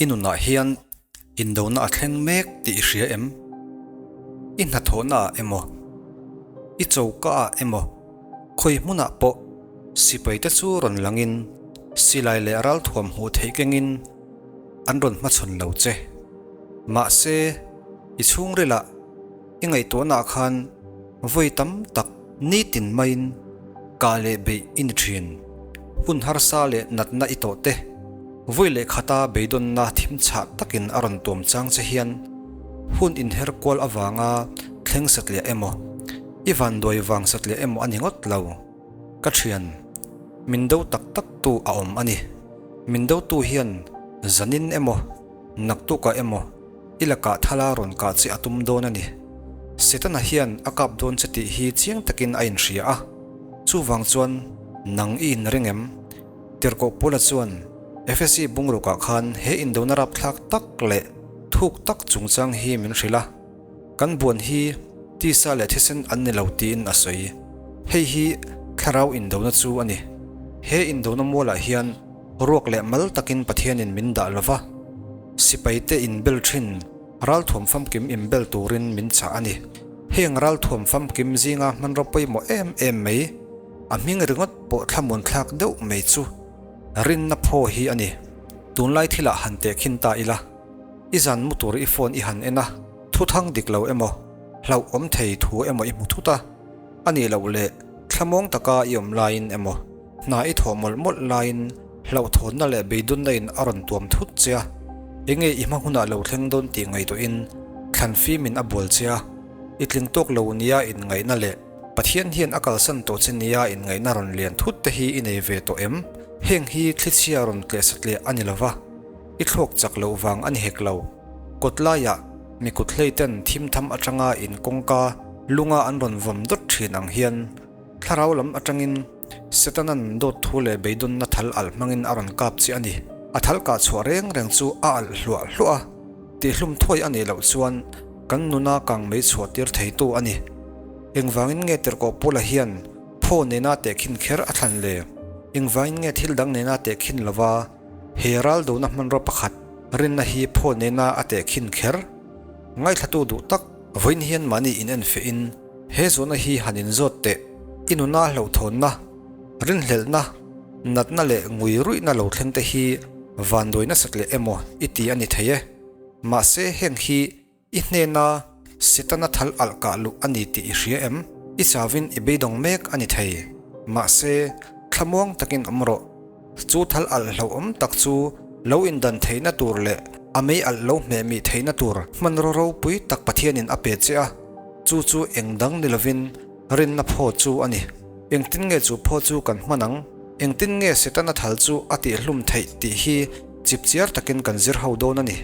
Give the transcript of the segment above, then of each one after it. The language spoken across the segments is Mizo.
I nunah hian indona a thleng mek tih i hria em? I hnathawhnaah emaw, i chokaah emaw, khawi hmunah pawh sipaite chu rawn langin silai leh ralthuam hmuh theih kengin an rawn hmachhawn lo che. Mahse, i chhungrilah I ngaihtuahnaah khan vawi tam tak nitin maiin kah leh beih i ni thin. Hun harsa leh natna i tawh te, vawi leh khata beidawnna thim chhah takin a rawn tuam chang che hian hun inher kual avanga thleng satliah emaw, i vanduai vang satliah emaw a ni ngawt lo. Ka thian, min do tak tak tu a awm a ni. Min dotu hian zanin emaw, naktukah emaw, I lakah thala rawn kah che a tum dawn a ni. Setana hian a kap dawn che tih hi chiang takin a inhria a. Chuvang chuan nang i inring em? Tirhkoh Paula chuan Efesi bungrukah khan he indona rapthlak tak leh thuk tak chungchang hi min hrilh a. Kan buan hi tisa leh thisen an ni lo tiin a sawi. Hei hi thlarau indona chu a ni. He indona mualah hian ruak leh mal takin Pathianin min dah lo va, sipaite inbel thin ralthuam famkim inbel turin min chah a ni. Heng ralthuam famkim zinga hmanraw pawimawh em em mai, a hming ringawt pawh thlamuan thlak deuh mai chu rinna phaw hi a ni. Tunlai thilah han tehkhin ta ila. I zan mu tur i phone i han en a, thu thang dik lo emaw, hlauh awm thei thu emaw i hmu thut a, a nih loh leh thlamawng taka i awm laiin emaw, hna i thawh mawlh mawlh laiin hlauhthawnna leh beidawnna in a rawn tuam thut che a, enge i hma hunah lo thleng dawn tih ngaihtuahin thlan fimin a bual che a, i tling tawk lo nia inngaihna leh Pathian hian a kalsan tawh che nia inngaihna rawn lian thut te hi i nei ve tawh em? Heng hi thlichhia rawn tleh satliah a ni lova. I thluak chak loh vang a ni hek lo. Kawt laiah mi kut hlei ten thim tham atanga in kawngka lunga an rawn vawm dawt thin ang hian thlarau lam atangin Setanan dawt thu leh beidawnna thal alh hmangin a rawn kap che a ni. A thal kah chhuah reng reng chu a alh hluah hluah a, tihlum thuai a nih loh chuan kan nuna kang mei chhuah tir theitu a ni. Engvangin nge Tirhkoh Paula hian phaw nena tehkhin kher a thlan le? Engvangin nge thil dang nena tehkhin lova He ral dona hmanraw pakhat rinna hi phaw nena a tehkhin kher. Ngaithlatu duh tak vawiin hian mahni in en feh in he zawhna hi han in zawt teh. I nuna hlauhthawnna, rinhlelhna, natna leh ngui ruihna lo thleng te hi vanduai nasat leh emaw i ti a ni thei e. Mahse heng hi I hnena Setana thal alh kah luh a ni tih i hria em? I chavin i beidawng mek a ni thei. Mahse, thlamuang takin awm rawh. Chu thal alh hlauhawm tak chu lo indan theihna tur leh a mei alh lo hmehmih theihna tur hmanraw ropui tak Pathianin a pe che a, chu chu eng dang ni lovin rinna phaw chu a ni. Engtin nge chu phaw chu kan hman ang? Engtin nge Setana thal chu a tihhlum theih tih hi chipchiar takin kan zir ho dawn a ni.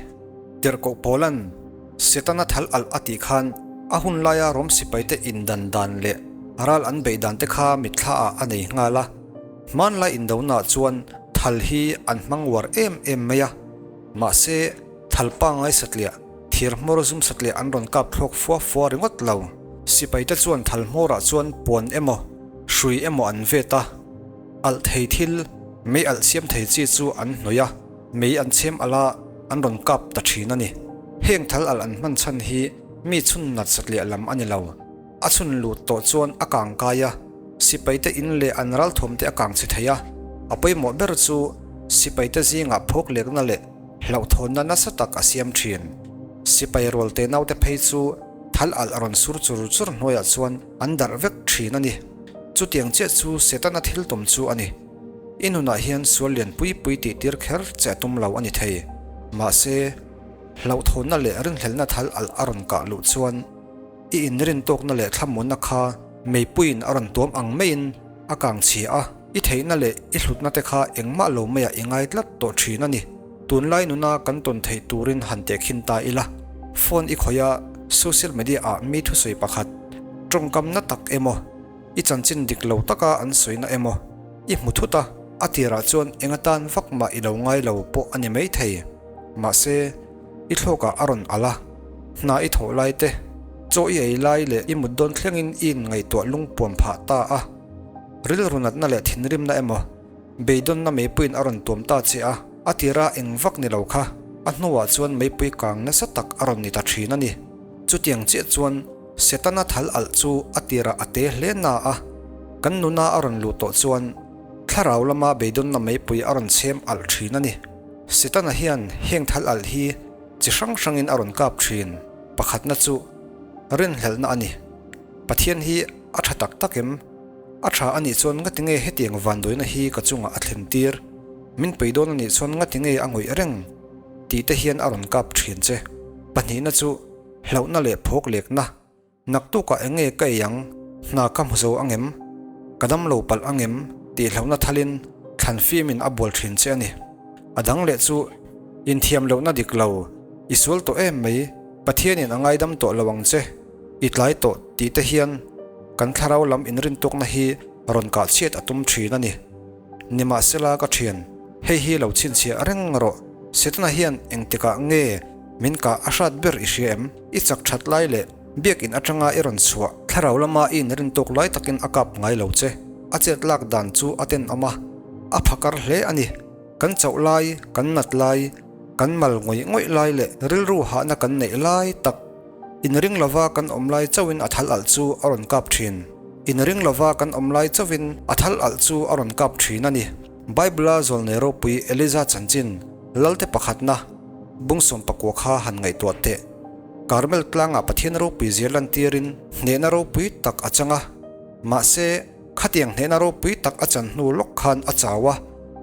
Tirhkoh Paula'n Setana thal alh a tih khan a hun laia Rom sipaite indan dan leh ral an beih dan te kha mitthla ah a nei nghal a. Hmanlai indonaah chuan thal hi an hmang uar em em mai a. Mahse, thal pangngai satliah, thir hmawr zum satliah an rawn kap thlawk fua fua ringawt lo. Sipaite chuan thal hmawrah chuan puan emaw, hrui emaw an vet a, alh thei thil, mei alh siam thei chi chu an hnawih a. Mei an chhem alh a, an rawn kap ta thin a ni. Heng thal alh an hman chhan hi mi chhun nat satliah lam a ni lo. A chhun lut tawh chuan a kang kai a, sipaite in leh an ralthuamte a kang chhe thei a. A pawimawh ber chu sipaite zingah phawk lekna leh hlauhthawnna nasa tak a siam thin. Sipai rual te naute phei chu thal alh rawn sur chur chur hnuaiah chuan an darh vek thin a ni. Chutiang chiah chu Setana thil tum chu a ni. I nunah hian sual lian pui pui tih tir kher che a tum lo a ni thei. Mahse, hlauhthawnna leh rinhlelhna thal alh a rawn kah luh chuan i inrin tawkna leh thlamuanna kha meipuiin a rawn tuam ang maiin a kang chhia a, i theihna leh i hlutna te kha engmah lo maiah i ngai tlat tawh thin a ni. Tunlai nuna kan tawn theih turin han tehkhin ta ila, phone i khawih a, social media ah mi thusawi pakhat, tawngkam na tak emaw, I chanchin dik lo taka an sawina emaw i hmu thut a, a tirah chuan eng atan vak mah i lo ngai lo pawh a ni maithei. Mahse, i thlawkah a rawn alh a, hna i thawh lai te, chaw i ei lai leh i mut dawn thlengin i inngaihtuah lungpuam phah ta a. Rilru natna leh thinrimna emaw, beidawnna meipuiin a rawn tuam ta che a, a tira eng vak ni lo kha. A hnuah chuan meipui kang nasa tak a rawn ni ta thin a ni. Chutiang chiah chuan Setana thal alh chu a tirah a te hle na a, kan nuna a rawn luh tawh chuan thlarau lama beidawnna meipui a rawn chhem alh thin a ni. Setana hian heng thal alh hi chi hrang hrangin a rawn kap thin. Pakhatna chu rinhlelhna a ni. Pathian hi a tha tak tak em? A tha a nih chuan ngati nge hetiang vanduaina hi ka chungah a thlen tir? Min pui dawn a nih chuan ngati nge a ngawih reng? Tih te hian a rawn kap thin che. Pahnihna chu hlauhna leh phawk lekna. Naktukah eng nge ka ei ang? Hna ka hmu zo ang em? Ka dam lo palh ang em? Tih hlauhna thalin thlan fimin a bual thin che a ni. A dang leh chu inthiam lohna dik lo, i sual tawh em mai, Pathianin a ngaidam tawh lo ang che. I tlai tawh tih te hian kan thlarau lam inrintukna hi rawn kah chhiat a tum thin a ni. Nimahsela ka thian, hei hi lo chhinchhiah reng rawh, Setana hian engtikah nge min kah a hrat ber i hria em? I chak that lai leh biakin atanga i rawn chhuah thlarau lama i inrintuk lai takin a kap ngai lo che. A chet lak dan chu a tenawm a, a phakar hle a ni. Kan chauh lai, kan nat lai, kan mal ngawih ngawih lai leh rilru hahna kan neih lai tak Inring lova kan awm lai chauhin a thal alh chu a rawn kap thin. Inring lova kan awm lai chauhin a thal alh chu a rawn kap thin a ni. Bible-a zawlnei ropui Eliza chanchin Lalte pakhatna bungsawm pakua kha han ngaihtuah teh. Karmel tlangah Pathian ropui zir lantirin hnehna ropui tak a chang a. Mahse, Khatiang hnehna ropui tak a chan hnu lawk khan a chau a,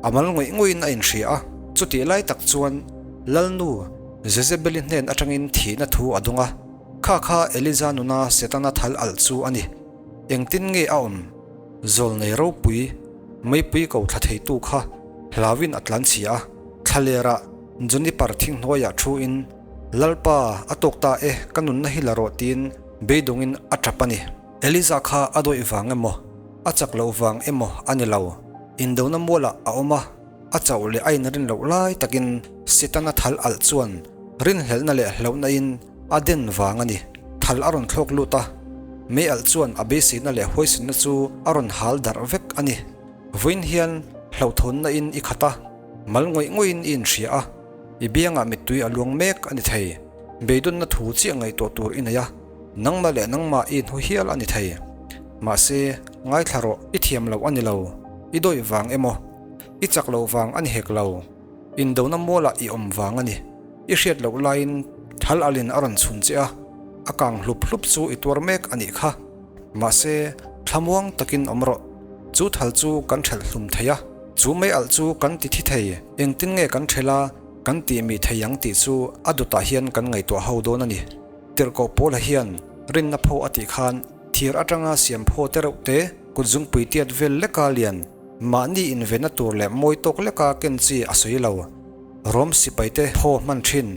a mal ngawih ngawih-in a inhria a. Chutih lai tak chuan Lalnu Jezebeli hnen atangin thihna thu a dawng a, kha kha Eliza nuna Setana thal alh chu a ni. Engtin nge a awm? Zawlnei ropui, meipui ko thla theitu kha hlauin a tlan chhia a, thlalerah Juniper thinghnuaiah thu-in, Lalpa, a tawk ta e, ka nunna hi la rawh tiin beidawngin a tap a ni. Eliza kha a dawih vang emaw, a chak loh vang emaw a ni lo. Indona mualah a awm a, a chauh leh a inrin loh lai takin Setana thal alh chuan rinhlelhna leh hlauhna in a den vang a ni. Thal a rawn thlawk lut a, mei alh chuan a beiseina leh huaisenna chu a rawn hal darh vek a ni. Vawiin hian hlauhthawnna in i khat a, mal ngawih ngawih in i inhria a, i biangah mittui a luang mek a ni thei. Beidawnna thu chiah ngaihtuah tur i nei a. Nangmah leh nangmah i inhu hial a ni thei. Mahse, ngaithla rawh, i thiam loh a ni lo. I dawih vang emaw? I chak loh vang a ni hek lo. Indona mualah i awm vang a ni. I hriat loh laiin thal alin a rawn chhun che a, a kang hlup hlup chu i tuar mek a nih kha. Mahse, thlamuang takin awm rawh. Chu thal chu kan ṭhelh hlum thei a, chu mei alh chu kan ti thi thei. Engtin nge kan ṭhelh a, kan tih mi thei ang tih chu a dawtah hian kan ngaihtuah ho dawn a ni. Tirhkoh Paula hian rinna phaw a tih khan thir atanga siam phaw te reuh te, kut zungpui tiat vel leka lian, mahni invenna tur leh mawi tawk leka ken chi a sawi lo. Rom sipaite phaw hman thin,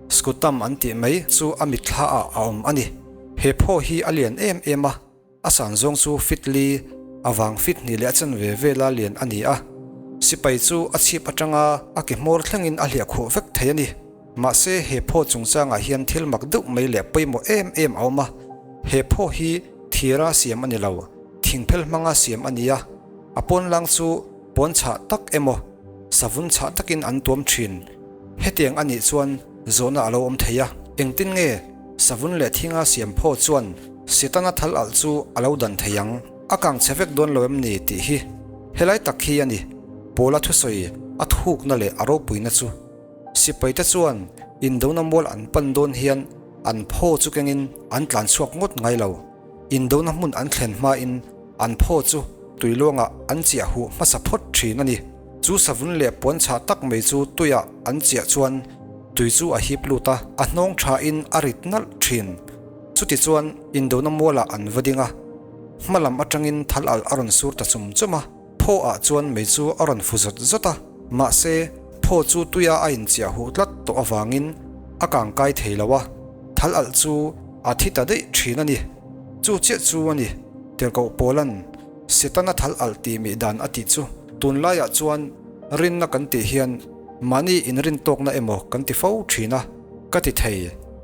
scutum an tih mai chu a mitthla ah a awm a ni. He phaw hi a lian em em a. A san zawng chu fit li, a vang fit hnih leh a chen ve vela lian a ni a. Sipai chu a chhip atanga a ke hmawr thlengin a hliah khuh vek thei a ni. Mahse he phaw chungchangah hian thil mak deuh mai leh pawimawh em em a awm a. He phaw hi thira siam a ni lo, thingphel hmanga siam a ni a. A pawnlang chu pawn chhah tak emaw, savun chhah takin an tuam thin. Hetiang a nih chuan zawhna a lo awm thei a. Engtin nge savun leh thinga siam phaw chuan Setana thal alh chu a lo dan thei ang? A kang chhe vek dawn lo em ni tih hi helai tak hi a ni. Paula thusawi a thukna leh a ropuina chu. Sipaite chuan indona mual an pan dawn hian an phaw chu kengin an tlan chhuak ngawt ngai lo. Indona hmun an thlen hmain an phaw chu tuiluangah an chiah huh hmasa phawt thin a ni. Chu savun leh puan chhah tak mai chu tuiah an chiah chuan tui chu a hip lut a, a hnawng thain a rit nalh thin. Chutichuan indona mualah an va ding a, hma lam atangin thal alh a rawn sur ta chum chum a, phaw ah chuan mei chu a rawn fu zawt zawt a, mahse phaw chu tuia a inchiah huh tlat tawh avangin a kang kai thei lo a, thal alh chu a thi ta daih thin a ni. Chu chiah chu a ni, Tirhkoh Paula'n Setana thal alh tih mih dan a tih chu. Tunlaiah chuan rinna kan tih hian mahni inrintawkna emaw kan ti fo thin a, ka ti thei,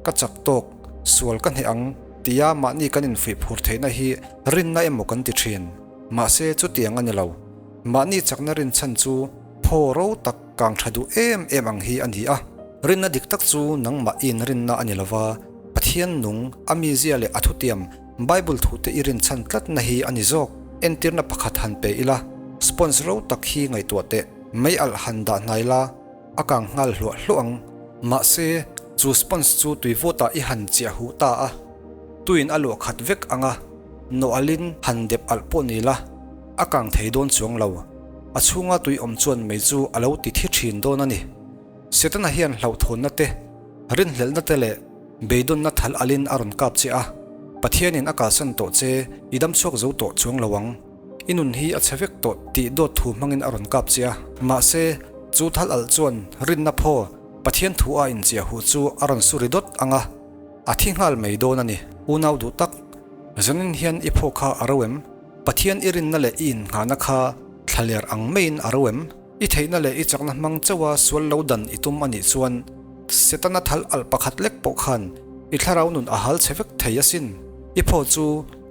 ka chak tawk, sual ka hneh ang tia mahni kan infuih phur theihna hi rinna emaw kan ti thin. Mahse chutiang a ni lo. Mahni chakna rinchhan chu phaw ro tak kang tha duh em em ang hi a ni a. Rinna dik tak chu nangmah i inrinna a ni lova, Pathian nung, a mizia leh a thutiam, Bible thute i rinchhan tlatna hi a ni zawk. Entirna pakhat han pe ila, sponge ro tak hi ngaihtuah teh, mei alh han dah hnai la, a kang nghal hluah hluah ang. Mahse, chu sponge chu tuivawtah i han chiah huh ta a, tuiin a luah khat vek ang a, nawh-alin han dep alh pawh ni la, a kang thei dawn chuang lo. A chhunga tui awm chuan mei chu a lo ti thi thin dawn a ni. Setana hian hlauhthawnna te, rinhlelhna te leh beidawnna thal alin a rawn kap che a, Pathianin a kalsan tawh che, i dam chhuak zo tawh chuang lo ang. I nun hi a chhe vek tawh tih dawt thu hmangin a rawn kap che a. Mahse, chu thal alh chuan rinna phaw Pathian thu a inchiah huh chu a rawn su ri dawt ang a, a thi nghal mai dawn a ni. Unau duh tak, zanin hian i phaw kha a ro em? Pathian i rinna leh i innghahna kha thlaler ang maiin a ro em? I theihna leh i chakna hmang chauha sual lo dan i tum a nih chuan Setana thal alh pakhat lek pawh khan i thlarau nun a hal chhe vek thei asin. I phaw chu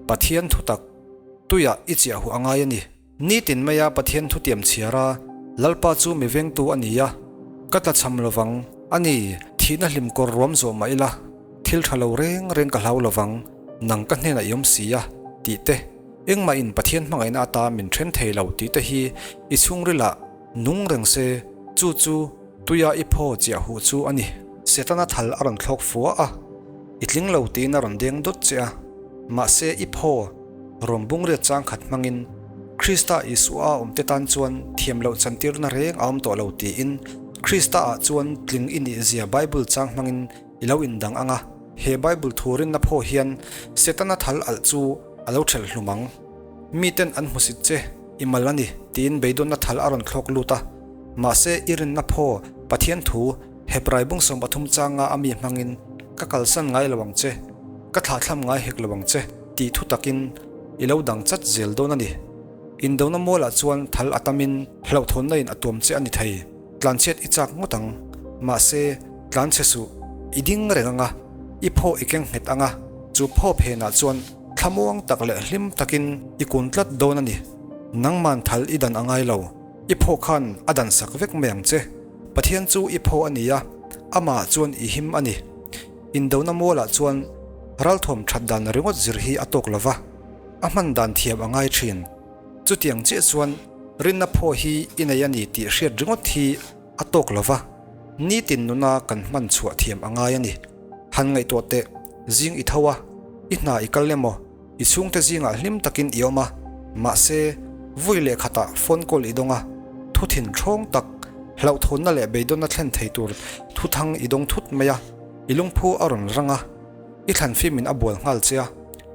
Pathian thutak tuiah i chiah huh a ngai a ni. Nitin maia Pathian thutiam chhiar a, Lalpa chu mi vengtu a ni a, ka tlachham lovang a ni, thihna hlim kawr ruam zawh mah ila, thil tha lo reng reng ka hlau lovang, nang ka hnenah i awm si a, tih te. Engmahin Pathian hmangaihna ata min then thei lo tih te hi i chhungrilah nung reng se, chu chu tuia i phaw chiah huh chu a ni. Setana thal a rawn thlawk fua a, i tling lo tiin a rawn deng dawt che a, mahse i phaw rawn bungriat chang khat hmangin Krista Isua a awmte tan chuan thiam loh chantirna reng a awm tawh lo tiin Krista ah chuan tling i nih zia Bible chang hmangin i lo indang ang a. He Bible thu rinna phaw hian Setana thal alh chu a lo ṭhelh hlum ang. Miten an hmusit che, i mal a ni, tiin beidawnna thal a rawn thlawk lut a. Mahse, i rinna phaw, Pathian thu, Hebrai bung 13 changa a mi hmangin, Ka kalsan ngai lo ang che, ka thlahthlam ngai hek lo ang che, tih thu takin i lo dang chat zel dawn a ni. Indona mualah chuan thal a tamin hlauhthawnna in a tuam che a ni thei. Tlanchhiat i chak ngawt ang. Mahse, tlanchhe suh, i ding reng ang a, i phaw i keng nghet ang a, chu phaw phenah chuan thlamuang tak leh hlim takin i kun tlat dawn a ni. Nangman thal i dan a ngai lo, i phaw khan a dan sak vek mai ang che. Pathian chu i phaw a ni a, amah chuan i him a ni. Indona mualah chuan ralthuam that dan ringawt zir hi a tawk lo va, a hman dan thiam a ngai thin. Chutiang chiah chuan rinna phaw hi i nei a ni tih hriat ringawt hi a tawk lo va, nitin nuna kan hman chhuah thiam a ngai a ni. Han ngaihtuah teh, zing i tho a, i hna i kal emaw, i chhungte zingah hlim takin i awm a, mahse, vui leh khatah phone call i dawng a, thu thin ṭhawng tak, hlauhthawnna leh beidawnna thlen thei tur thuthang i dawng thut mai a, i lungphu a rawn rang a, i thlanfim in a bual nghal che a.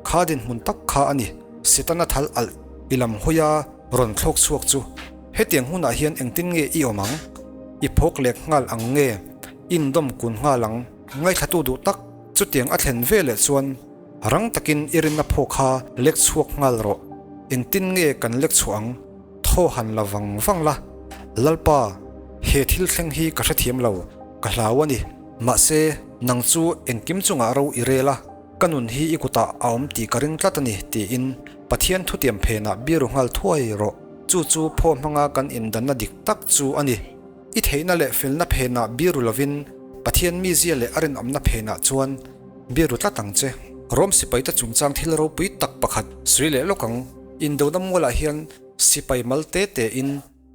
Kha dinhmun tak kha a ni, Setana thal alh i lam hawi a rawn thlawk chhuak chu. Hetiang hunah hian engtin nge i awm ang? I phawk lek nghal ang nge? I indawm kun nghal ang? Ngaithlatu duh tak, chutiang a thlen ve leh chuan rang takin i rinna phaw kha lek chhuak nghal rawh. Engtin nge kan lek chhuah ang? Thaw han la vang vang la, Lalpa, he thil thleng hi ka hrethiam lo, ka hlau a ni. Mahse, nang chu engkim chungah ro i rel a. Ka nun hi i kutah a awm tih ka ring tlat a ni, tiin Pathian thutiam phenah biru nghal thuai rawh. Chu chu phaw hmanga kan indanna dik tak chu a ni. I theihna leh felna phenah biru lovin Pathian mizia leh a rinawmna phenah chuan biru tlat ang che. Rom sipaite chungchang thil ropui tak pakhat sawi leh lawk ang. Indona mualah hian sipai mal te tein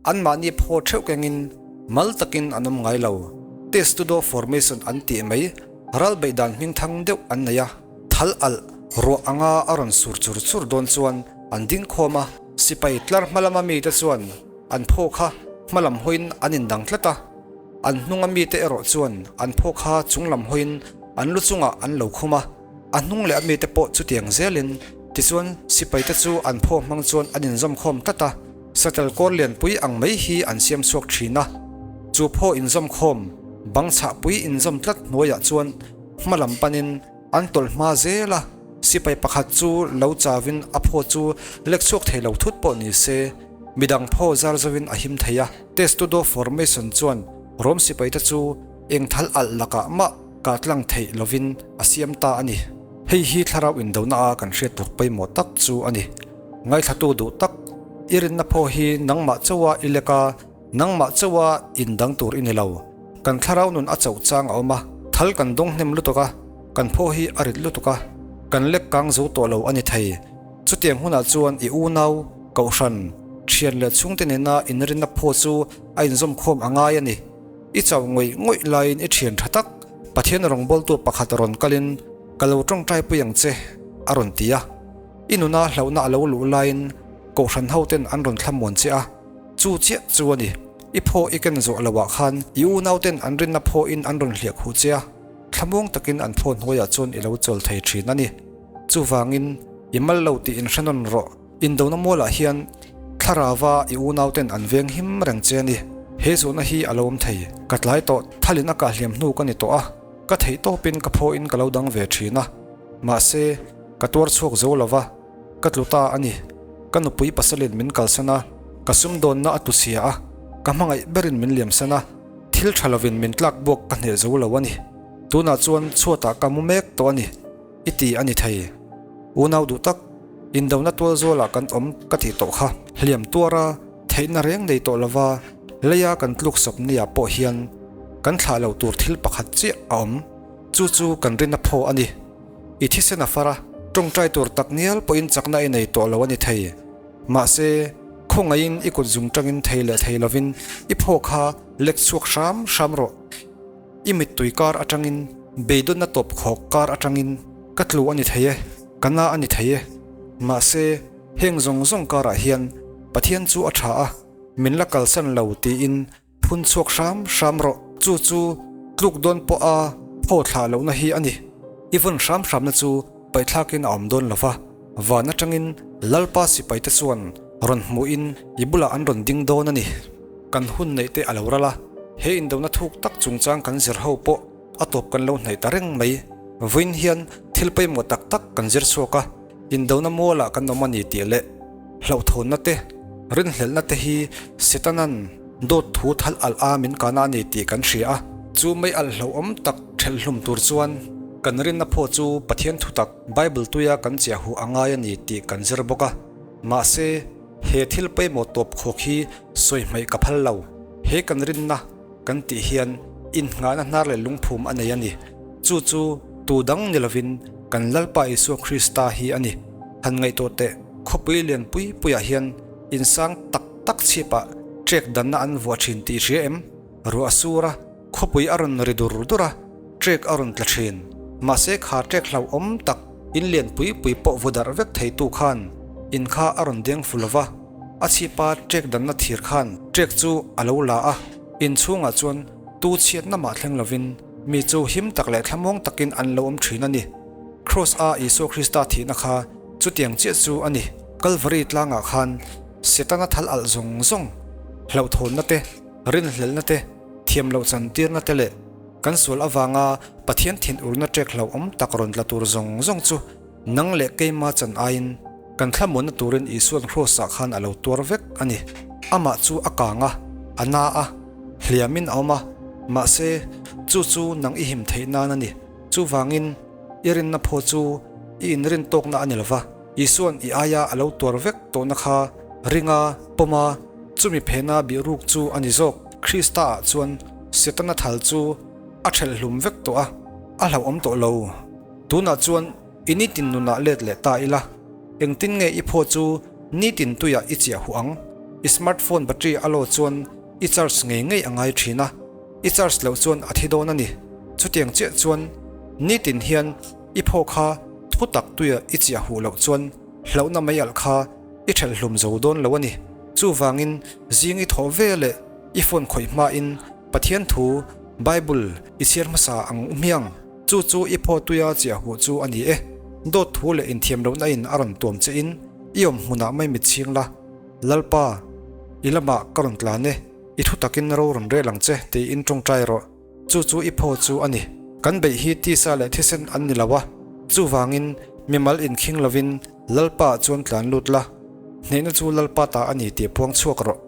Anmahni phaw theuh kengin mal takin an awm ngai lo. Testudo formation an tih mai ral beih dan hming thang deuh an nei a, thal alh ruah anga a rawn sur chur chur dawn chuan an ding khawm a, sipai tlar hma lama mite chuan an phaw kha hma lam hawiin an indang tlat a, an hnunga mite erawh chuan an phaw kha chung lam hawiin an lu chungah an lo khum a. A hnung leh a mite pawh chutiang zelin, tichuan sipaite chu an phaw hmang chuan an inzawm khawm tlat a, satel kawr lianpui ang mai hi an siam chhuak thin a. Chu phaw inzawm khawm, bang chhahpui inzawm tlat hnuaiah chuan hma lam panin an tawlh hma zel a, sipai pakhat chu lo chavin a phaw chu lek chhuak thei lo thut pawh ni se, midang phaw zar zovin a him thei a. Testudo formation chuan Rom sipaite chu eng thal alh lakah mah Kah tlang theih lovin a siam ta a ni. Hei hi thlarau indona a kan hriat tur pawimawh tak chu a ni. Ngaithlatu duh tak, i rinna phaw hi nangmah chauha i lek a, nangmah chauha indang tur i ni lo. Kan thlarau nun a chauh chang a awm a, thal kan dawng hnem lutuk a, kan phaw hi a rit lutuk a, kan lek kang zo tawh lo a ni thei. Chutiang hunah chuan i unau, kohhran, thian leh chhungte nena inrinna phaw chu a inzawmkhawm a ngai a ni. I chauh ngawih ngawih laiin i thian tha tak, Pathian rawngbawltu pakhat rawn kalin ka lo tawngtai pui ang che, a rawn ti a. I nuna hlauhna a lo luh laiin kohhran hoten an rawn thlamuan che a. Chu chiah chu a ni. I phaw i ken zawh loah khan i unauten an rinna phawin an rawn hliah khuh che a, thlamuang takin an phaw hnuaiah chuan i lo chawl thei thin a ni. Chuvangin, i mal lo tih inhre nawn rawh. Indona mualah hian thlarava i unauten an veng him reng che a ni. He zawhna hi a lo awm thei. Ka tlai tawh, thalin a kah hliam hnu ka ni tawh a, ka theih tawpin ka phawin ka lo dang ve thin a. Mahse, ka tuar chhuak zo lo va. Ka tlu ta a ni. Ka nupui pasalin min kalsan a, ka sumdawnna a tlu chhia a, ka hmangaih berin min liamsan a, thil tha lovin min tlak buak ka hneh zo lo a ni. Tunah chuan chhuatah ka mu mek tawh a ni, i ti a ni thei. Unau duh tak, indona tual zualah kan awm ka tih tawh kha. Hliam tuara theihna reng nei tawh lova leia kan tluk sawp niah pawh hian kan thlah loh tur thil pakhat chiah a awm. Chu chu kan rinna phaw a ni. I thisen a far a, tawngtai tur tak ngial pawhin chakna i nei tawh lo a ni thei. Mahse, khawngaihin i kut zung tangin thei leh thei lovin i phaw kha lek chhuak hram hram rawh. I mittui kar atangin, beidawnna tawp khawk kar atangin ka tlu a ni thei e, ka na a ni thei e. Mahse, heng zawng zawng karah hian Pathian chu a tha a, min la kalsan lo tiin Phun chhuak hram hram rawh, chu chu tluk dawn pawha phaw thlah lohna hi a ni. I vawn hram hramna chu paihthlakin a awm dawn lo va, van atangin Lalpa sipaite chuan rawn hmuhin i bulah an rawn ding dawn a ni. Kan hun neih te a lo ral a, he indona thuk tak chungchang kan zir ho pawh a tawp kan lo hnaih ta reng mai. Vawiin hian thil pawimawh tak tak kan zir chhuak a, indona mualah kan awm a ni tih leh hlauhthawnna te, rinhlelhna te hi Setana'n dawt thu thal alh a min kana a ni tih kan hria a. Chu mei alh hlauhawm tak ṭhelh hlum tur chuan kan rinna phaw chu Pathian thutak Bible tuia kan chiah huh a ngai a ni tih kan zir bawk a. Mahse, he thil pawimawh tawp khawk hi sawi hmaih ka phal lo. He kan rinna kan tih hian innghahna hnar leh lungphum a nei a ni. Chu chu tu dang ni lovin kan Lalpa Isua Krista hi a ni. Han ngaihtuah teh, khawpui lian pui puiah hian insang tak tak chhipah trek danna an vuah thin tih i hria em? Ruah a sur a, khawpui a rawn ri dur dur a, trek a rawn tla thin. Mahse kha trek hlauhawm tak in lian pui pui pawh vu darh vek theitu khan in kha a rawn deng fu lova, a chhipa trek danna thir khan trek chu a lo la a, in chhungah chuan tu chhiatna mah thleng lovin mi chu him tak leh thlamuang takin an lo awm thin a ni. Kraws a Isua Krista thihna kha chutiang chiah chu a ni. Kalvari tlangah khan Setana thal alh zawng zawng, hlauhthawnna te, rinhlelhna te, thiam loh chantirna te leh kan sual avanga Pathian thinurna ṭek hlauhawm tak rawn tla tur zawng zawng chu nang leh keima chan aiin kan thlamuanna turin Isua'n Kraws-ah khan a lo tuar vek a ni. Amah chu a kang a, a na a, hliamin a awm a, mahse, chu chu nang i him theih nan a ni. Chuvangin, i rinna phaw chu i inrin tawkna a ni lo va. Isua'n i aia a lo tuar vek tawhna kha ringa pawma chumi phena bih ruk chu a ni zawk. Krista-ah chuan Setana thal chu a ṭhelh hlum vek tawh a, a hlauhawm tawh lo. Tunah chuan i nitin nunah let leh ta ila, engtin nge i phaw chu nitin tuiah i chiah huh ang? I smartphone battery a low chuan i charge ngei ngei a ngai ṭhin a, i charge loh chuan a thi dawn a ni. Chutiang chiah chuan nitin hian I phaw kha thu tak tuia i chiah huh loh chuan hlauhna mai alh kha i ṭhelh hlum zo dawn lo a ni. Chuvangin zing i thawh ve leh i phone khawih hmain Pathian thu, Bible, i chhiar hmasa ang u hmiang. Chu chu i phaw tuia chiah huh chu a ni e. Dawt thu leh inthiam lohna in a rawn tuam che in i awm hmunah mai mit chhing la, Lalpa, i lamah ka rawn tlan e, i thu takin ro rawn rel ang che tiin ṭawngṭai rawh. Chu chu i phaw chu a ni. Kan beih hi tisa leh thisen an ni lo a, chuvangin mimal inkhing lovin Lalpa ah chuan tlan lut la, hnehna chu Lalpa ta a ni tih puang chhuak rawh.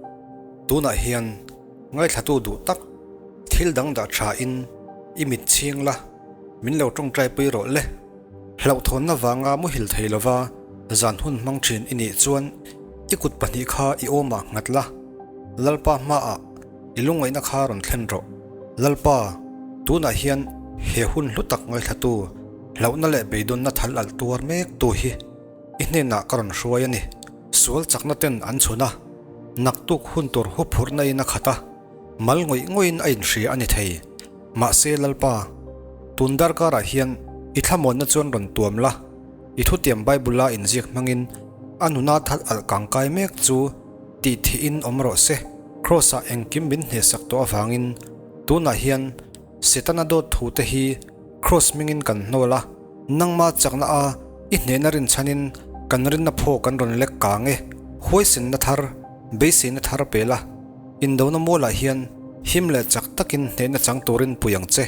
Tunah hian ngaithlatu duh tak thil dang dah tha in i mit chhing la, min lo tawngtai pui rawh le. Hlauhthawnna vanga muhil thei lova zan hun hmang thin i nih chuan i kut pahnih kha i awmah nghat la, Lalpa hmaah I lungngaihna kha rawn thlen rawh. Lalpa, tunah hian he hun hlu tak ngaithlatu, hlauhna leh beidawnna thal alh tuar mektu hi i hnenah ka rawn hruai a ni. Sual chakna ten an chhun a, naktuk hun tur huphurhna in a khat a, mal ngawih ngawih in a inhria a ni thei. Mahse Lalpa, tun darkarah hian i thlamuanna chuan rawn tuam la, i thutiam Bible-a inziak hmangin a nuna thal alh kangkai mek chu tih thihin awm rawh se. Kraws-ah engkim min hnehsak tawh avangin tunah hian Setana dawt thu te hi Kraws hmingin kan hnawl a, nangma chakna a i hnehna rinchhanin kan rinna phaw kan rawn lek kang e. Huaisenna thar, beiseina thar pe la, indona mualah hian him leh chak takin hnehna chang turin pui ang che.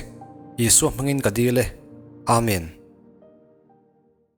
Isua hmangin ka dil e. Amen.